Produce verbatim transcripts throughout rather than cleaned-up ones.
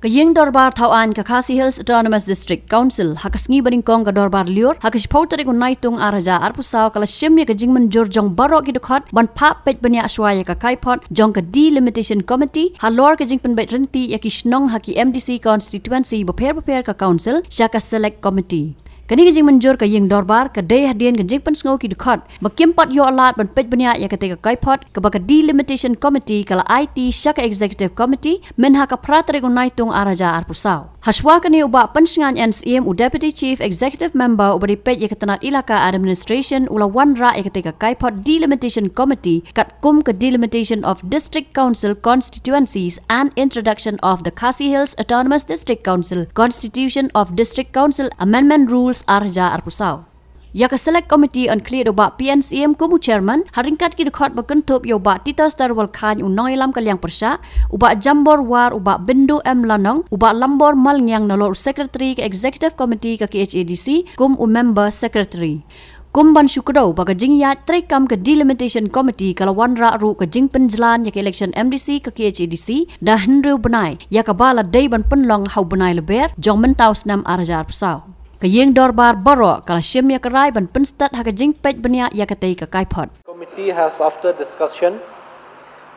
Ka Ïing Dorbar Thaw Aiñ ka Khasi Hills Autonomous District Council ha ka sngi ba nyngkong ka Dorbar Lyiur ha ka shiphew tarik u Naitung ar hajar arphew saw ka la shim ïa ka jingmynjur jong baroh ki dkhot ban phah peit bniah shuwa ïa ka kaiphod jong ka Delimitation Committee halor ka jingpynbeit ryntih ïa ki shnong ha ki M D C constituency bapher bapher ka Council sha ka Select Committee. Kane ka jingmynjur ka Ïing Dorbar ka dei hadien ka jingpynsngew ki dkhot ba kim pat ïoh lad ban peit bniah ïa katei ka kaiphod kaba ka Delimitation Committee ka la aiti sha ka Executive Committee mynha ka phra tarik u Naitung ar hajar arphew saw. Hashwa kane u Bah Pynshngain N Syiem u Deputy Chief Executive Member uba dei peit ïa ka tnat Elaka Administration u la wanrah ïa katei ka kaiphod Delimitation Committee katkum ka Delimitation of District Council Constituencies and Introduction of the Khasi Hills Autonomous District Council Constitution of District Council Amendment Rules ar hajar arphew saw. Ïa ka Select Committee yn khlieh da u Bah P N Syiem kum u Chairman ha ryngkat ki dkhot ba kynthup ïa u Bah Titus Darwal Khain u nongïalam ka liang pyrshah, u Bah Jambor War, u Bah Bindu M Lanong, u Bah Lambor Malngiang nalor u Secretary ka Executive Committee ka K H A D C kum u Member Secretary. Kum ban shu kdew ba ka jingïaid treikam ka Delimitation Committee ka la wanrah ruh ka jingpynjlan ïa ka election M D C ka K H A D C da hynriew bnai ïa kaba la dei ban pynlong ha u bnai Lber jong mynta u snem ar hajar arphew saw. Ka Ïing Dorbar baroh ka la shim ïa ka rai ban pynstet ha ka jingpeit bniah ïa katei ka kaiphod. Committee has, after discussion,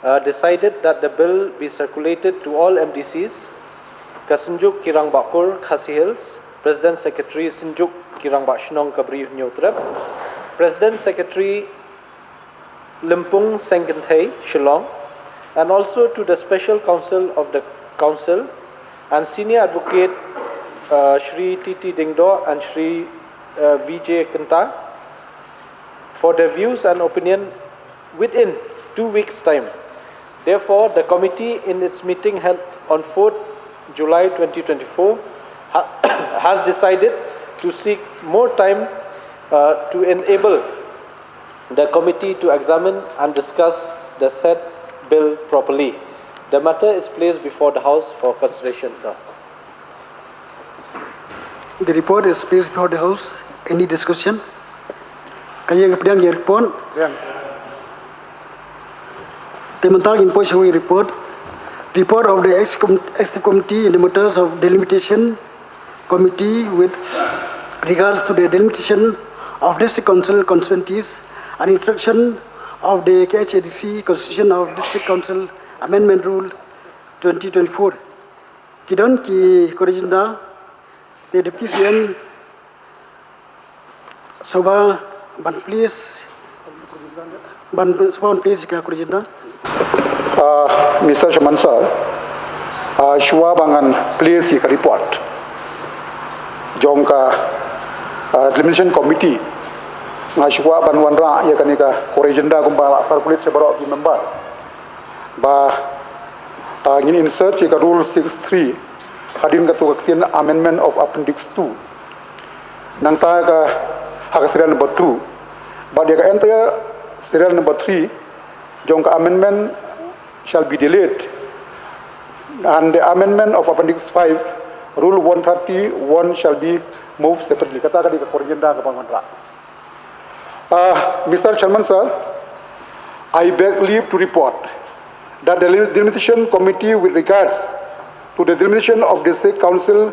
uh, decided that the bill be circulated to all M D Cs, ka Synjuk Kirangbah Kur, Khasi Hills, President Secretary Synjuk Kirangbah Shnong Kabri Hynñiewtrep, President Secretary Lympung Sengkynthei, Shillong, and also to the Special Counsel of the Council and Senior Advocate, uh, Shri T T Diengdoh and Shri, uh, V J Kynta for their views and opinion within two weeks' time. Therefore, the committee in its meeting held on fourth July twenty twenty-four ha- has decided to seek more time, uh, to enable the committee to examine and discuss the said bill properly. The matter is placed before the House for consideration, sir. The report is placed before the House. Any discussion? Ka ïeng ka pdiang ïa report. Te mynta ngin poi sha kawei report. Report of the ex- executive committee in the matters of delimitation committee with regards to the delimitation of district council constituencies and introduction of the K H A D C constitution of district council amendment rule twenty twenty-four. Ki don ki korejinda te Deputy C M Soba ban please ban soba ban please ka korejinda. Uh, Mister Chairman Sir, uh, shuwa ba ngan please ïa ka report jong ka, uh, delimitation committee, nga shuwa ban wanrah ïa kane ka korejinda kumba la circulate sha baroh ki member. Ba, uh, ngin insert ïa ka rule six three hadien kato ka ktien amendment of appendix two. Nangta ka ha ka serial number two. But ïa ka entire serial number three jong ka amendment shall be delayed. And the amendment of appendix five, rule one thirty-one shall be moved separately. Kata ka dei ka korejinda kaba ngan wanrah. Uh, Mister Chairman Sir, I beg leave to report that the delimitation committee with regards to the delimitation of district council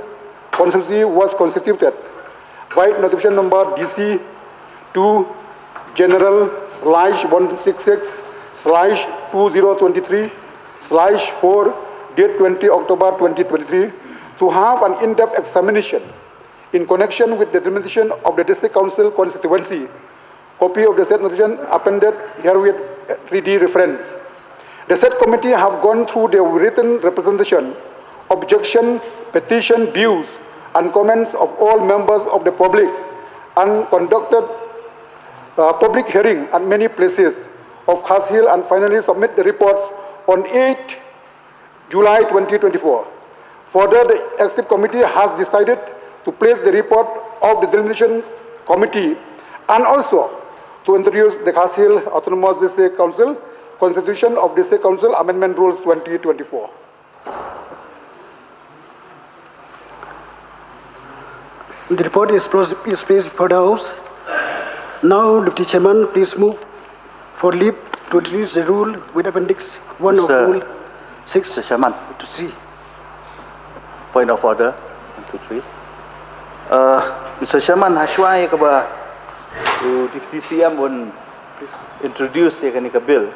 constituency was constituted by notification number D C two general slash one six six slash two zero twenty-three slash four, date twenty October twenty twenty-three, to have an in-depth examination in connection with the delimitation of the District Council constituency. Copy of the said notification appended herewith ready reference. The said committee have gone through the written representation, objection, petition, views, and comments of all members of the public and conducted, uh, public hearing at many places of Khasi Hills and finally submit the reports on eight July twenty twenty-four. Further, the Executive Committee has decided to place the report of the Delimitation Committee and also to introduce the Khasi Hills Autonomous District Council Constitution of District Council Amendment Rules twenty twenty-four. The report is, pros- is placed before the House. Now, Deputy Chairman, please move for leave to introduce the rule with Appendix one of Mister Rule six Mister Chairman. To see. Point of order. One, two, three. Uh, Mister Chairman, hashwa ïa kaba u Deputy C M un introduce ïa kane ka bill,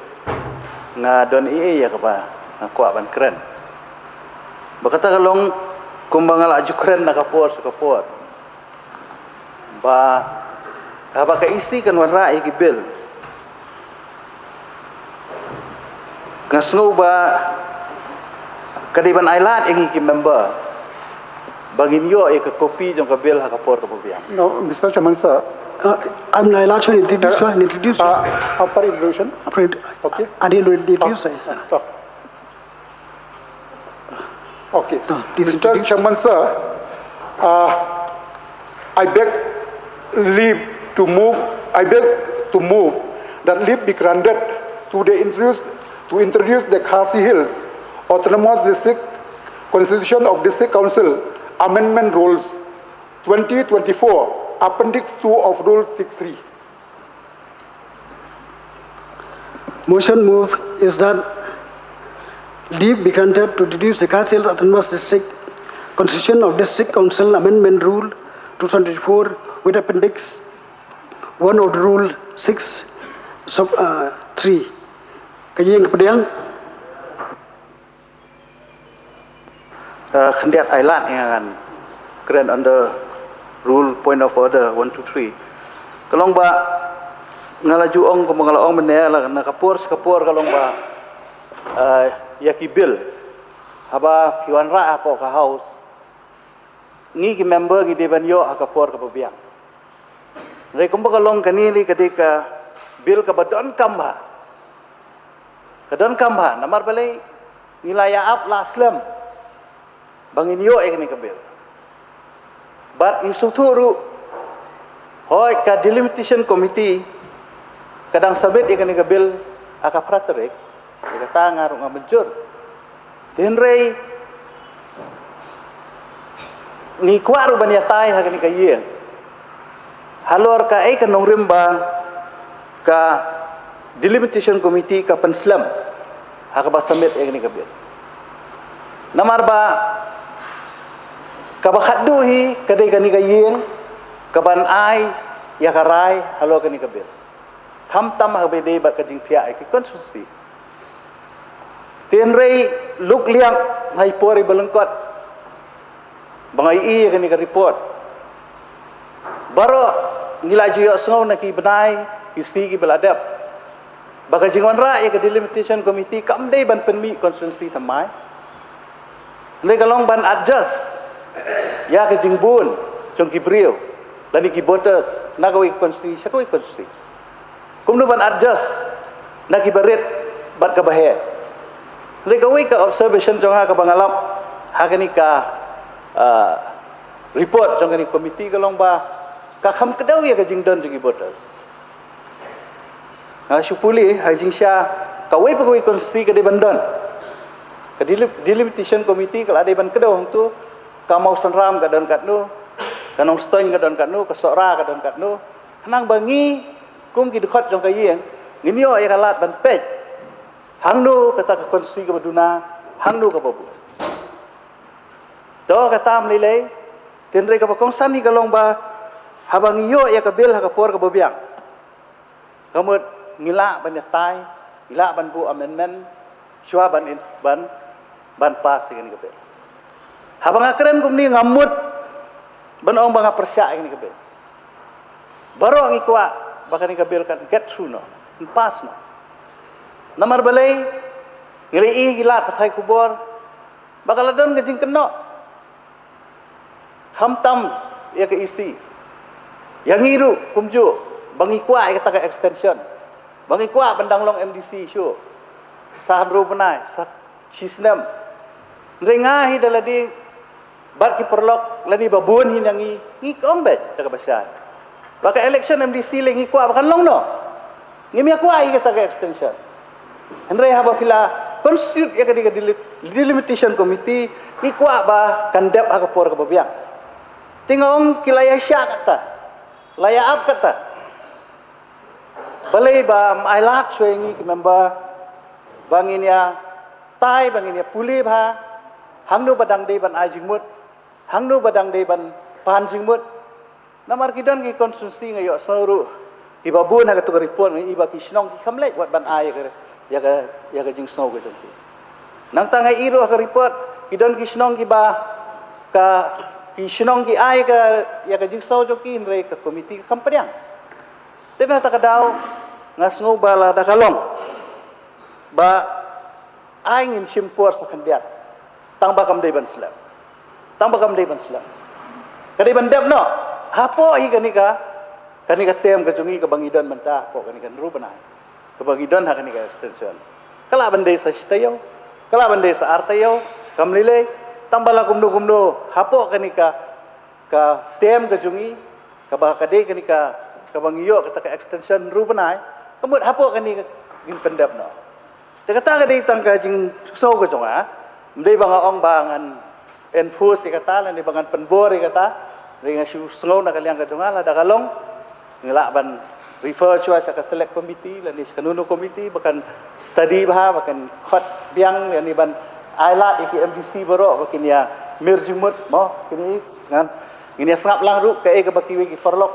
nga don ei ei ïa kaba nga kwah ban kren. Ba kata ka long kumba nga la ju kren na ka por sha ka por, ba haba ka E C kan wanrah ïa ki bill, nga sngew ba ka dei ban ailad ïa ngi ki member ba ngin ïoh ïa ka kopi jong ka bill ha ka por kaba biang. No, Mister Chairman, sir. Uh, I'm not allowed to introduce, sir. Introduce, sir. Uh, after introduction. After it- Okay. I didn't introduce, sir. Okay. Uh, please Mister introduce. Chairman, sir, uh, I beg leave to move, I beg to move that leave be granted to the introduce, to introduce the Khasi Hills Autonomous District Constitution of District Council Amendment Rules twenty twenty-four, Appendix two of Rule six three. Motion move is that leave be granted to deduce the Khasi Hills Autonomous District Constitution of District Council Amendment Rule two thousand twenty-four with Appendix one of Rule six sub uh, three. Ka ïing ka pdiang. Uh, khyndiat ailad ïa ngan kren under rule point of order one two three. Ka long ba nga la ju ong kumba nga la ong mynne la na ka por sha ka por ka long ba uh, ïa ki bill haba phi wanrah hapoh ka house, ngi ki member ngi dei ban ïoh ha ka por kaba biang. Hynrei kumba ka long kane lei ka dei ka bill kaba donkam bha. Ka donkam bha namar balei ngi la ïa ap la slem ba ngin ïoh ïa kane ka bill. Bad ngi sngewthuh ruh hooid ka delimitation committee ka dang submit ïa kane ka bill ha ka phra tarik. Ïa kata nga ruh nga mynjur. Te hynrei ngi kwah ruh ban ïatai ha kane ka ïing halor kaei ka nongrim ba ka delimitation committee ka pynslem ha kaba submit ïa kane ka bill. Namar ba kaba khatduh hi ka dei kane ka ïing kaban ai ïa ka rai halor kane ka bill. Khamtam ha kaba ïadei bad ka jingphiah ïa ki constituency. Te hynrei luk liang ha i por iba lyngkot ba nga ïohi ïa kane ka report, baroh ngi la ju ïohsngew na ki bnai ki sngi kiba la dep ba ka jingwanrah ïa ka delimitation committee kam dei ban pynmih constituency thymmai. Hynrei ka long ban adjust ïa ka jingbun jong ki briew lane ki voters na kawei ka constituency sha kawei ka constituency. Kumno ban adjust na kiba rit bad kaba heh. Hynrei kawei ka observation jong nga kaba nga lap ha kane ka ah, report jong kane ka committee ka long ba ka kham kdew ïa ka jingdon jong ki voters. Nga la shu pule ha jingshisha kawei pa kawei ka constituency ka dei ban don ka delim- delimitation committee ka la dei ban kdew hangto. Ka Mawsynram ka don katno, ka Nongstoiñ ka don katno, ka Sohra ka don katno. Khnang ba ngi kum ki dkhot jong ka ïing ngin ïoh ïa ka lad ban peit hangno kata ka constituency kaba duna, hangno kaba bun. To kata ym lei lei. Te hynrei kaba kongsan hi ka long ba haba ngi ïoh ïa ka bill ha ka por kaba biang, ka mut ngi lah ban ïatai, ngi lah ban buh amendment shuwa ban in- ban ban pass ïa kane ka bill. Haba nga kren kumne ngam mut ban ong ba nga pyrshah ïa kane ka bill. Baroh ngi kwah ba kane ka bill kan get through noh, kan pass noh. Namar balei? Ngi la ïohi ki lad pathai khubor ba ka la don ka jingkynnoh khamtam ïa ka E C, ïa ngi ruh kumjuh, ba ngi kwah ïa kata ka extension, ba ngi kwah ban dang long M D C shuh sa hynriew bnai, sa shi snem. Hynrei nga hi da lade bad ki paralok lane ba bun hi na ngi, ngi ong beit da kaba shai ba ka election M D C lei ngi kwah ba kan long noh. Ngim ïa kwah ïa kata ka extension. Hynrei haba phi la constitute ïa ka dei ka deli- delimitation committee, ngi kwah ba kan dep ha ka por kaba biang. Te nga ong ki la ïa shah kata, la ïa ap kata. Balei ba ym ailad shuwa ïa ngi ki member ba ngin ïatai, ba ngin ïa pule bha Hangno ba dang dei ban ai jingmut, hangno ba dang dei ban pan jingmut. Namar ki don ki constituency nga ïohsngew ruh, kiba bun ha kato ka report nga ïohi ba ki shnong ki kham leit wat ban ai ïa ka, ïa ka, ïa ka jingsngew ka jong ki. Nangta nga ïohi ruh ha ka report, ki don ki shnong kiba, ka, ki shnong ki ai ka, ïa ka jingsngew jong ki, hynrei ka komiti ka kham pdiang. Te na kata ka daw, nga sngew ba lada ka long ba ai ngin shim por sa khyndiat, tang ba kam dei ban slem. Tang ba kam dei ban slem. Ka dei ban dep noh. Hapoh hi kane ka, kane ka term ka jong ngi kaba ngi don mynta, hapoh kane ka hynriew bnai kaba ngi don ha kane ka extension. Ka lah ban dei sa shi taïew, ka lah ban dei sa ar taïew, kam lei lei. Tang ba la kumno kumno, hapoh kane ka, ka term ka jong ngi, kaba ka dei kane ka, kaba ngi ïoh kata ka extension hynriew bnai, ka mut hapoh kane ka ngin pyndep noh. Te kata ka dei tang ka jingsngew ka jong nga. Ym dei ba nga ong ba ngan enforce ïa kata, lane ba ngan pynbor ïa kata. Hynrei nga shu sngew na ka liang ka jong nga, lada ka long, ngi lah ban refer shuwa sha ka select committee, lane sha kano kano committee, ba kan study bha, ba kan khot biang, lane ban ai lad ïa ki M D C baroh ba kin ïa mir jingmut, mo, kine, ngan, ngin ïa sngap lang ruh kaei kaba kiwei ki paralok,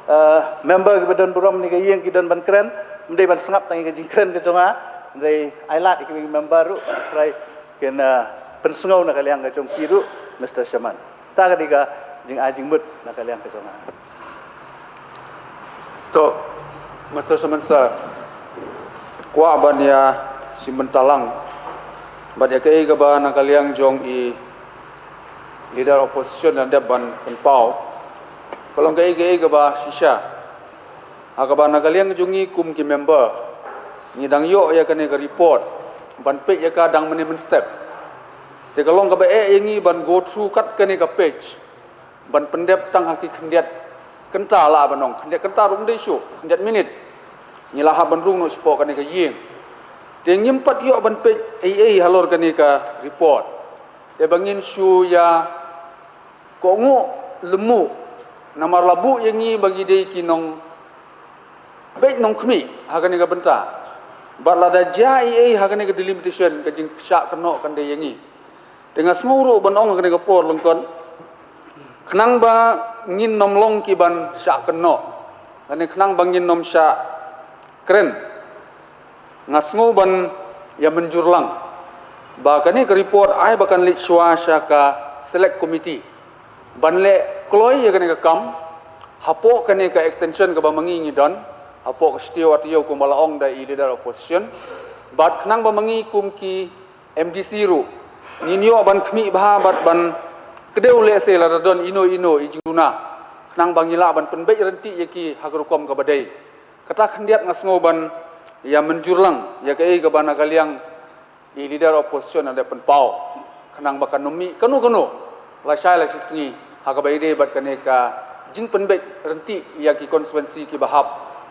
eh, member kiba don burom ha kane ka ïing ki don ban kren. Ym dei ban sngap tang ïa ka jingkren ka jong nga, hynrei ai lad ïa kiwei ki member ruh, trai kin, eh, pynsngew na ka liang ka jong ki ruh, Mister Chairman. Kata ka dei ka jingai jingmut na ka liang ka jong nga. To, Mister Chairman Sir, kwah ban ïa shim bynta lang bad ïa kaei kaba na ka liang jong i Leader Opposition la dep ban pynpaw. Ka long kaei kaei kaba shisha, ha kaba na ka liang jong ngi kum ki member, ngi dang ïoh ïa kane ka report, ban peit ïa ka dang mynne mynstep. Te ka long kaba eh ïa ngi ban go through kat kane ka page, ban pyndep tang ha ki khyndiat kynta, lah ban ong khyndiat kynta ruh ym dei shuh, khyndiat minit. Ngi la hap ban rung noh shapoh kane ka ïing. Te ngim pat ïoh ban peit ei ei halor kane ka report. Te ba ngin shu ïa kohnguh lemu, namar la buh ïa ngi ba ngi dei ki nongpeit nongkhmih ha kane ka bynta. Bad lada jia ei ei ha kane ka delimitation, ka jingshah kynnoh kan dei ïa ngi. Te nga sngew ruh ban ong ha kane ka por lyngkot, khnang ba ngin nym long ki ban shah kynnoh, lane khnang ba ngin nym shah kren, nga sngew ban ïa mynjur lang ba kane ka report ai ba kan leit shuwa sha ka select committee ban leh kloi ïa kane ka kam hapoh kane ka extension kaba ma ngi ngi don hapoh ka shi taïew ar taïew, kumba la ong da i Leader Opposition. Bad khnang ba ma ngi kum ki M D C ruh ngin ïoh ban khmih bha bad ban kdew lehse lada don ino ino i jingduna, khnang ba ngi lah ban pynbeit ryntih ïa ki ha ka rukom kaba dei. Kata khyndiat nga sngew ban ïa mynjur lang ïa kaei kaba na ka liang i Leader Opposition la dep pynpaw, khnang ba kan nym mih kano kano lashai lashisngi ha kaba ïadei bad kane ka jingpynbeit ryntih ïa ki constituency kiba hap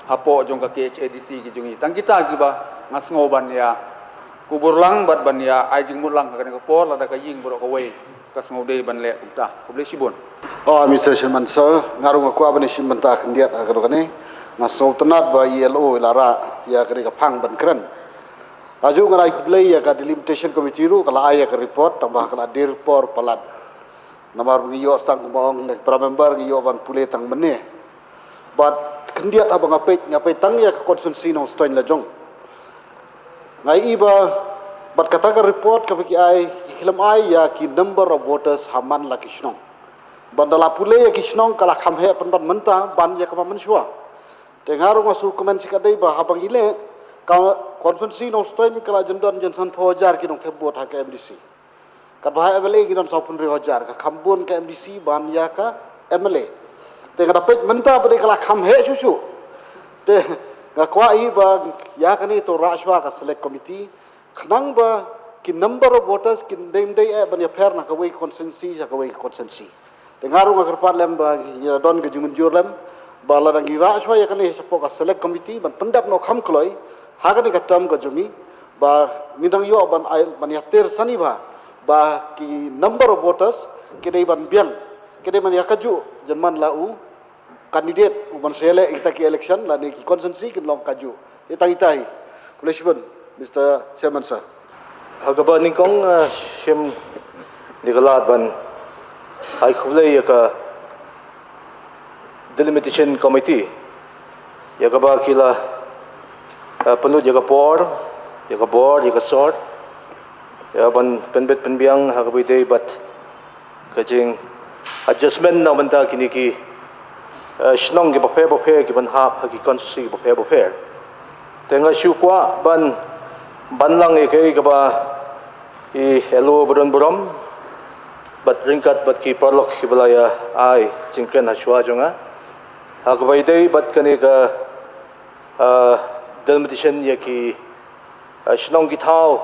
hapoh jong ka K H A D C ki jong ngi. Tang kita kiba nga sngew ban ïa kubur lang bad ban ïa ai jingmut lang ha kane ka por, lada ka ïing baroh kawei ka sngewdei ban leh kumta. Khublei shibun. Oh, Mister Chairman Sir, nga ruh nga kwah ban ïa shim bynta khyndiat ha kane. Nga sngewtynnat ba i L O i la rah ïa kane ka phang ban kren. Aju nga ai khublei ïa ka Delimitation Committee ruh, ka la ai ïa ka report, tang ba ka la dier por palat. Namar ngi ïoh tang, kumba ong na ki para member, ngi ïoh ban pule tang mynne. Bad khyndiat haba nga peit, nga peit tang ïa ka constituency Nongstoiñ la jong. Nga ïohi ba bad kata ka report kaba ki ai, ki khlem ai ïa ki number of voters ha man la ki shnong. Ban da la pule ïa ki shnong ka la kham heh pynban mynta ban ïa kaba mynshuwa. Te nga ruh nga shu comment shi katdei ba haba ngi leh ka constituency Nongstoiñ ka la jin don jin sanphew hajar ki nongthep vote ha ka M D C. Katba ha M L A ngi don sawphew hynriew hajar, ka kham bun ka M D C ban ïa ka M L A. Te nga da peit mynta ba dei ka la kham heh shuh shuh. Te nga kwah hi ba ïa kane to rah shuwa ka select committee, khnang ba ki number of voters kin dei ym dei eh ban ïapher na kawei ka constituency sha kawei ka constituency. Te nga ruh nga kyrpad lem ba ïa don ka jingmynjur lem ba lada ngi rah shuwa ïa kane shapoh ka select committee ban pyndep noh kham kloi ha kane ka term ka jong ngi, ba ngi dang ïoh ban ai, ban ïatir sani bha ba ki number of voters ki dei ban biang, ki dei ban ïa kajuh, jan man la u candidate u ban sa ïaleh ïa kita ki election lane ki constituency kin long kajuh. Ïa tang ita hi. Khublei shibun, Mister Chairman Sir. Ha kaba nyngkong, eh, shim Ïa ka lad ban ai khublei ïa ka Delimitation Committee ïa kaba ki la, eh, pynlut ïa ka por, ïa ka bor, ïa ka sor, ïa ban pynbit pynbiang ha kaba ïadei bad ka jing adjustment na bynta kine ki, eh, shnong kiba pher ba pher kiban hap ha ki constituency kiba pher ba pher. Te nga shu kwah ban, ban lang ïa kaei kaba i L O ba don burom bad ryngkat bad ki paralok kiba la ïa ai jingkren ha shuwa jong nga ha kaba ïadei bad kane ka, ah, delimitation ïa ki, ah, shnong ki thaw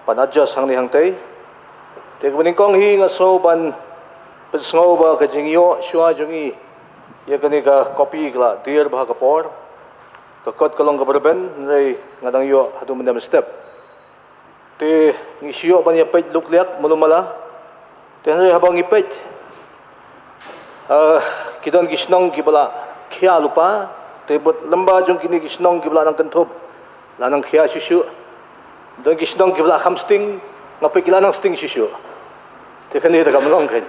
ban adjust hangne hangtei. Te kaba nyngkong hi nga sngew ban pynsngew ba ka jingïoh shuwa jong i ïa kane ka copy ka la dier bha ka por. Ka kot ka long kaba rben, hynrei nga dang ïoh haduh mynne mynstep. Te ngi shu ïoh ban ïa peit lukliak malu mala. Te hynrei haba ngi peit, ah, ki don ki shnong kiba la khia lypa, te bad lem bad jong kine ki shnong kiba la nang kynthup, la nang khia shuh shuh. Don ki shnong kiba la kham sting, nga peit ki la nang sting shuh shuh. Te kane te kam long kein.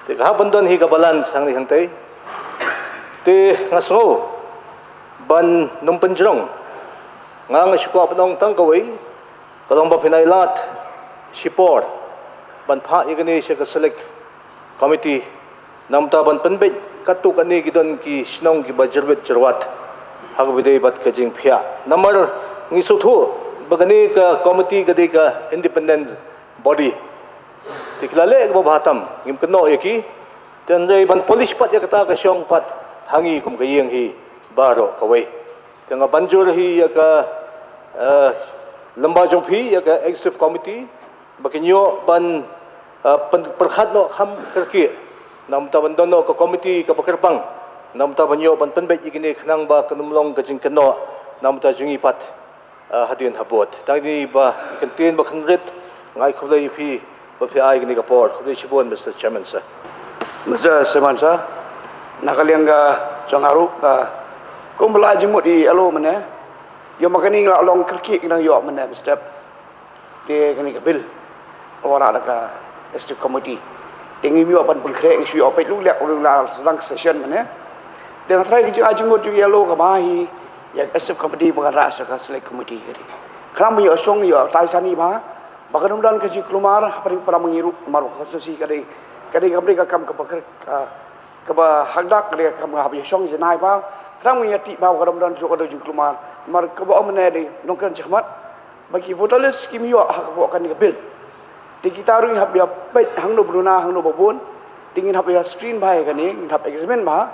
Te ka hap ban don hi ka balance hangne hangtei. Te nga sngew ban nym pynjrong. Nga nga shu kwah ban ong tang kawei, ka long ba phin ai lad shipor ban phah ïa kane sha ka Select Committee, namar ban pynbeit katto katne ki don ki shnong kiba jyrwit jyrwat ha kaba ïadei bad ka jingphiah. Namar ngi sngewthuh ba kane ka committee ka dei ka independent body. Te ki la leh kaba bha tam, ngim kynnoh ïa ki. Te hynrei ban polish pat ïa kata ka shong pat ha ngi kum ka ïing hi baroh kawei. Te nga ban jur hi ïa ka, eh, lem bad jong phi ïa ka executive committee ba kin ïoh ban, eh, pyn-, pyrkhat noh kham kyrkieh. Namar ban don noh ka committee kaba kyrpang. Namar ban ïoh ban pynbeit ïa kine khnang ba kan ym long ka jingkynnoh namar jong ngi pat, ah, hadien habud. Tang kine ba kyntien ba khynrit, nga ai khublei ïa phi ba phi ai kine ka por. Khublei shibun Mister Chairman sir. Mister Chairman sir, na ka liang ka jong nga ruh ka kum ba la jingmut ïa la mynne. Ïoh ma kane nga la long kyrkieh ka dang ïoh mynne mynstep. Te kane ka bill ka wanrah da ka executive committee. Te ngim ïoh ban pynkhreh, ngi shu ïoh peit lukliak, lukliak la sdang session mynne. Te nga tharai ka jingai jingmut jong ïa la ka bha hi ïa ka executive committee ba kan rah sha ka select committee ka dei. Khnang ba ïoh shong ïoh tai sani bha ba kan ym don ka jingkulmar hapdeng para ma ngi ruh namar ba ka constituency ka dei, ka dei ka kam kaba kyrkieh, ka kaba hakdak ka dei ka kam kaba hap ïa shong janai bha. Khnang ba ïa tih bha ba ka dom don shuh ka dei jingkulmar. Namar kaba ong mynne dei nongkren shakhmat ba ki voter list kim ïoh ha kaba kane ka bill. Te kita ruh ngi hap ïa peit hangno ba duna hangno ba bun. Te ngin hap ïa screen bha ïa kane, ngin hap examine bha.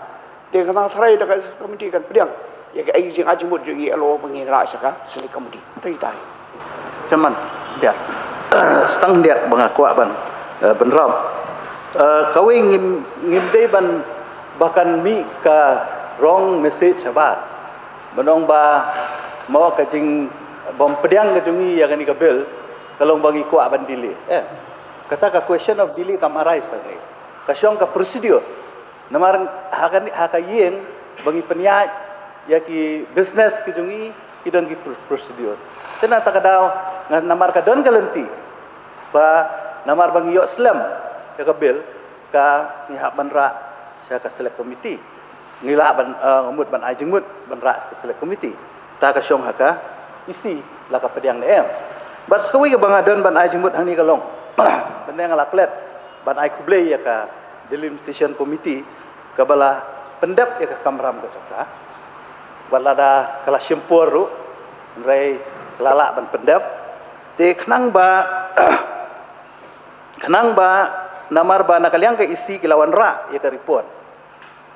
Te kata nga tharai da ka committee kan pdiang ïa ka jingai jingmut jong i ïa la ba ngin rah sha ka select committee. Te ita hi. Chairman, diak. Stang diak ba nga kwah ban, eh, bynrap. Eh, kawei ngim, ngim dei ban ba kan mih ka wrong message haba ban ong ba mo ka jingbym pdiang ka jong ngi ïa kane ka bill ka long ba ngi kwah ban delay. Eh, kata ka question of delay kam arise hangne. Ka shong ka procedure. Namar ha ka, ha ka ïing ba ngi pynïaid ïa ki business ki jong ngi, ki don ki pr-, procedure. Te na kata ka daw, nga, namar ka don ka lynti ba namar ba ngi ïoh slem ïa ka bill, ka ngi hap ban rah sha ka select committee. Ngi lah ban, eh, mut ban ai jingmut ban rah sha ka select committee. Ta ka shong ha ka E C la ka pdiang ne em. Bad sa kawei kaba nga don ban ai jingmut hangne ka long, mynne nga la klet ban ai khublei ïa ka Delimitation Committee kaba la pyndep ïa ka kamram ka jong ka. Bad lada ka la shim por ruh, hynrei ka la lah ban pyndep. Te khnang ba, khnang ba namar ba na ka liang ka E C ki la wanrah ïa ka report.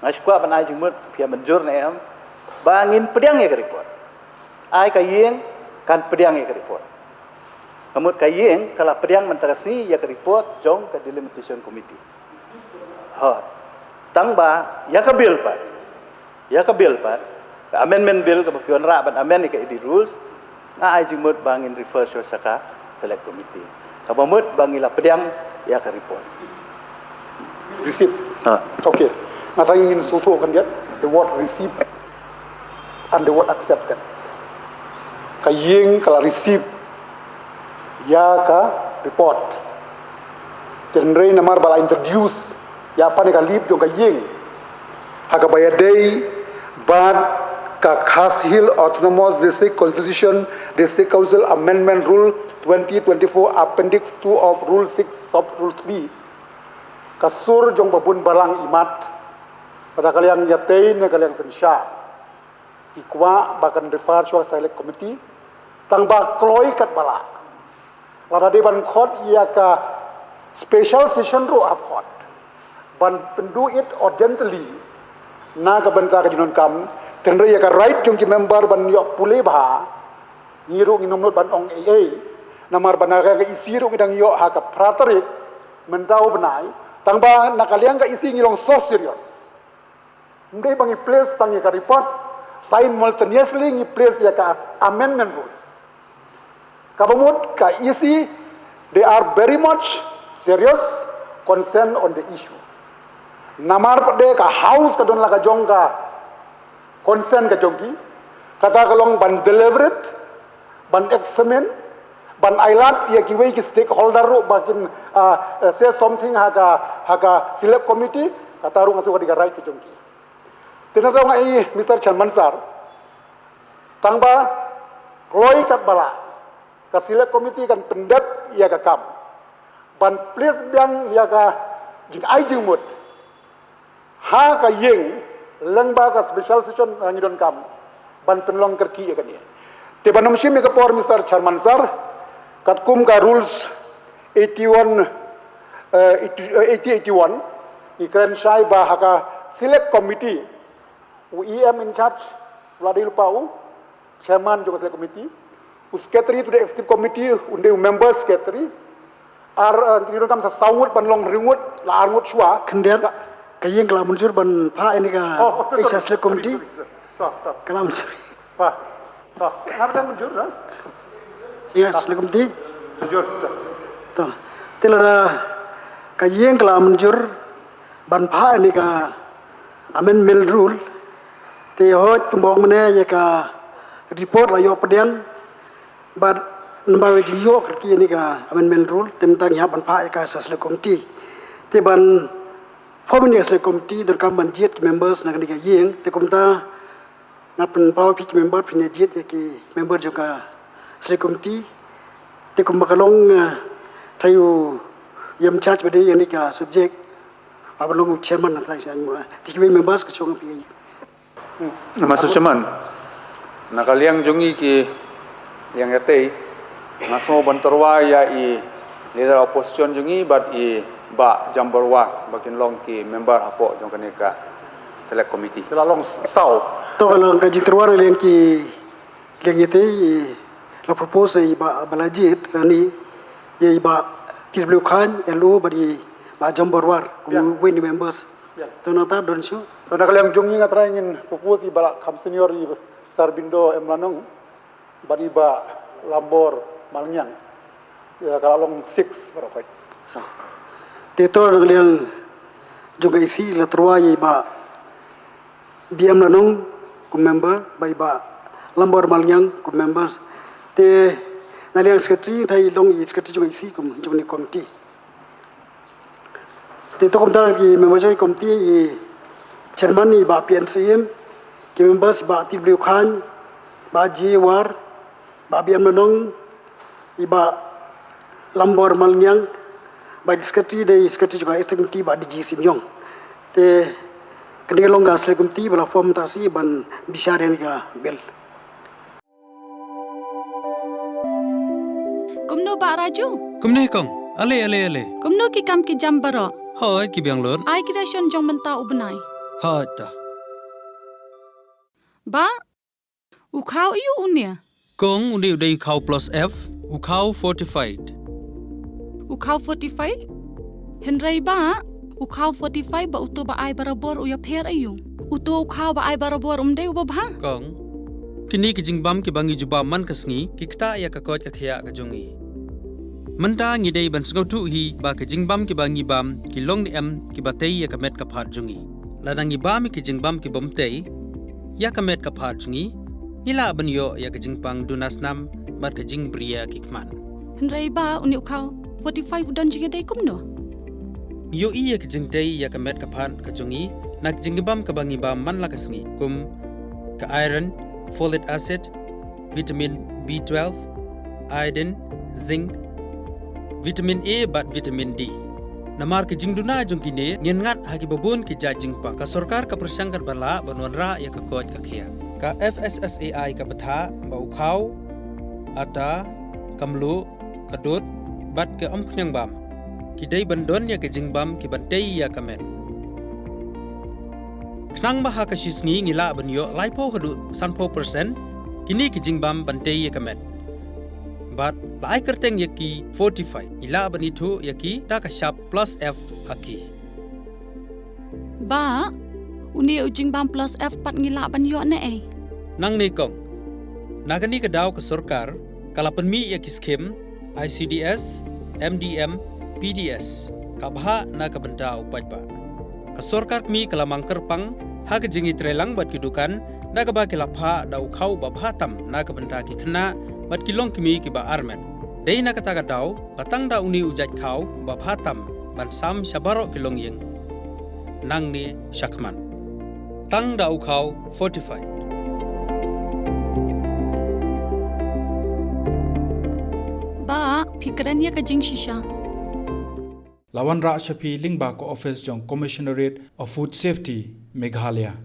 Nga shu kwah ban ai jingmut, phi ïa mynjur ne em ba ngin pdiang ïa ka report. Ai ka ïing kan pdiang ïa ka report. Ka mut ka ïing ka la pdiang mynta ka sngi ïa ka report jong ka Delimitation Committee. Ha. Tang ba ïa ka bill pat, ïa ka bill pat, ka amendment bill kaba phi wanrah ban amend ïa ka Edit Rules, nga ai jingmut ba ngin refer shuwa sha ka select committee. Kaba mut ba ngi la pdiang ïa ka report. Receive. Ha. Okay. Nga tang ngin sngewthuh khyndiat the word receive and the word accepted. Ka ïing ka la receive ïa ka report. Hynrei namar ba la introduce ïa pynïaid ka lip jong ka ïing ha kaba ïadei bad ka Khasi Hills Autonomous District Constitution, District Council Amendment Rule twenty twenty-four, Appendix two of Rule six, Sub Rule three, ka sur jong ba bun balang imat, kata ka liang ïatei ne ka liang synshar, ki kwah ba kan refer shuwa ka Select Committee, tang ba kloi katba lah, lada dei ban khot ïa ka special session ruh hap khot ban pynduh it urgently na ka bynta ka jingdonkam. Hynrei ïa ka right jong ki member ban ïoh pule bha, ngi ruh ngim nud ban ong ei ei, namar ba na ka liang ka E C ruh ngi dang ïoh ha ka phra tarik mynta u bnai, tang ba na ka liang ka E C ngi long so serious. Ym dei ba ngi place tang ïa ka report, simultaneously ngi place ïa ka amendment rules. Kaba mut ka E C, they are very much serious, concern on the issue. Namar pat de ka House ka don la ka jong ka concern ka jong ki, kata ka long ban deliberate, ban examine, ban ailad ïa kiwei ki stakeholder ruh ba kin, ah, say something ha ka, ha ka Select Committee, kata ruh nga sngew ka dei ka right ka jong ki. Te na tang ai Mister Chairman Sir, tang ba kloi katba lah, ka Select Committee kan pyndep ïa ka kam ban place biang ïa ka jingai jingmut ha ka ïing lyngba ka special session, ah, ngi donkam ban pynlong kyrkieh ïa kane. Te ban ym shim ïa ka por Mister Chairman Sir, katkum ka rules eighty-one, eh, eighty, eh, eighty eighty-one, ngi kren shai ba ha ka Select Committee u E M in charge u la dei lypa u chairman jong ka Select Committee, u secretary to the executive committee un dei u member secretary. Ar, eh, ngi donkam sa saw ngut ban long hynriew ngut, la ar ngut shuwa. Khyndiat, ka ïing ka la mynjur ban phah ïa kane ka, oh, oh, sorry, sorry, Select Committee. Sorry, sorry. Ka la mynjur. Phah. Phah. Nga ba dang mynjur, ha? Ïa, Select Committee. Mynjur. To. Te lada ka ïing ka la mynjur ban phah ïa kane ka amendment rule, te hooid kumba ong mynne ïa ka report la ïoh pdiang, bad namar ba jingïoh kyrkieh ïa kane ka amendment rule, te mynta ngi hap ban phah ïa ka sha Select Committee. Te ban form ïa ka Select Committee donkam ban jied ki members na kane ka ïing, te kumta nga pynpaw ïa phi ki member, phin ïa jied ïa ki member jong ka Select Committee. Te kumba ka long, eh, trai u E M in charge ba dei ïa kane ka subject, ba long u chairman na trai sha, eh, te kiwei members ka shong phi. Mister Chairman, na ka liang jong ngi ki liang ïatei, nga sngew ban tyrwa ïa i leader opposition jong ngi bad i Bah Jambor War ba kin long ki member hapoh jong kane ka Select Committee. Te la long saw. To, ka long ka jingtyrwa na liang ki liang ïatei, la propose i Bah Balajied Rani, ïa i Bah T W Khan, L O, bad i Bah Jambor War kum, ya, wei na ki members. Ya. To nangta don shuh. To na ka liang jong ngi nga trai ngin propose i Bah Kam Senior, i Sir Bindo M Lanong bad i Bah Lambor Malngiang. Ïa, ka la long six baroh khoit. Sa. Te to na ka liang jong ka E C la tyrwa ïa i Bah B M Lanong kum member, bad i Bah Lambor Malngiang kum members. Te na liang secretary, trai long i secretary jong ka E C kum jong kane ka committee. Te to kumta ki member jong ka committee, i chairman i Bah P N Syiem, ki members i Bah T W Khan, Bah J War, Bah B M Lanong, i Bah Lambor Malngiang, bad i secretary dei i secretary jong ka executive committee Bah D G Syiem Ïong. Te kane ka long ka select committee ba la form mynta shi ban bishar ïa kane ka bill. Kumno Bah Raju? Kumne kong. Ale, ale, ale. Kumno ki kam ki jam baroh? Hooid, ki biang lut. Ai ki ration jong mynta u bnai. Hooid ta. Bah, u khaw aiu une? Kong, une u dei u khaw plus F, u khaw fortified. U khaw fortified? Hynrei Bah, u khaw fortified bad uto ba ai barabor u ïapher aiu? Uto u khaw ba ai barabor um dei uba bha? Kong, kine ki jingbam kiba ngi ju bam man ka sngi ki ktah ïa ka koit ka khiah ka jong ngi. Mynta ngi dei ban sngewthuh hi ba ki jingbam kiba ngi bam ki long ne em kiba tei ïa ka met ka phad jong ngi. Lada ngi bam ïa ki jingbam kibym tei ïa ka met ka phad jong ngi, ngi lah ban ïoh ïa ka jingpang duna snam bad ka jingbriew ki khmat. Hynrei Bah, une u khaw fortified u don jingïadei kumno? Ngi ïohi ïa ka jingtei ïa ka met ka phad ka jong ngi na ka jingbam kaba ngi bam man la ka sngi, kum ka iron, folic acid, vitamin B twelve, iodine, zinc, vitamin A bad vitamin D. Namar ka jingduna jong kine, ngin ngat ha kiba bun ki jait jingpang. Ka sorkar ka pyrshang katba lah ban wanrah ïa ka koit ka khiah. Ka F S S A I ka bthah ba u khaw, ata, ka mluh, ka dud bad ka umphniang bam ki dei ban don ïa ka jingbam kiban tei ïa ka met. Khnang ba ha ka shi sngi ngi lah ban ïoh laiphew haduh sanphew percent kine ki jingbam ban tei ïa ka met. Bad la ai kyrteng ïa ki Fortify, ngi lah ban ithuh ïa ki da ka shap plus F ha ki. Bah, une u jingbam plus F pat ngi lah ban ïoh ne ei? Nangne kong, na kane ka daw ka sorkar ka la pynmih ïa ki skim I C D S, M D M, P D S, ka bhah na ka bynta u paidbah. Ka sorkar kmie ka la mang kyrpang ha ka jingïatreilang bad ki dukan da kaba ki la phah da u khaw ba bha tam na ka bynta ki khynnah bad ki longkmie kiba armet. Dei na kata ka daw ba tang da une u jait khaw ba bha tam ban sam sha baroh ki longïing nangne shakhmat. Tang da u khaw Fortify. Bah, phi kren ïa ka jingshisha. La wanrah sha phi lyngba ka office jong Commissionerate of Food Safety, Meghalaya.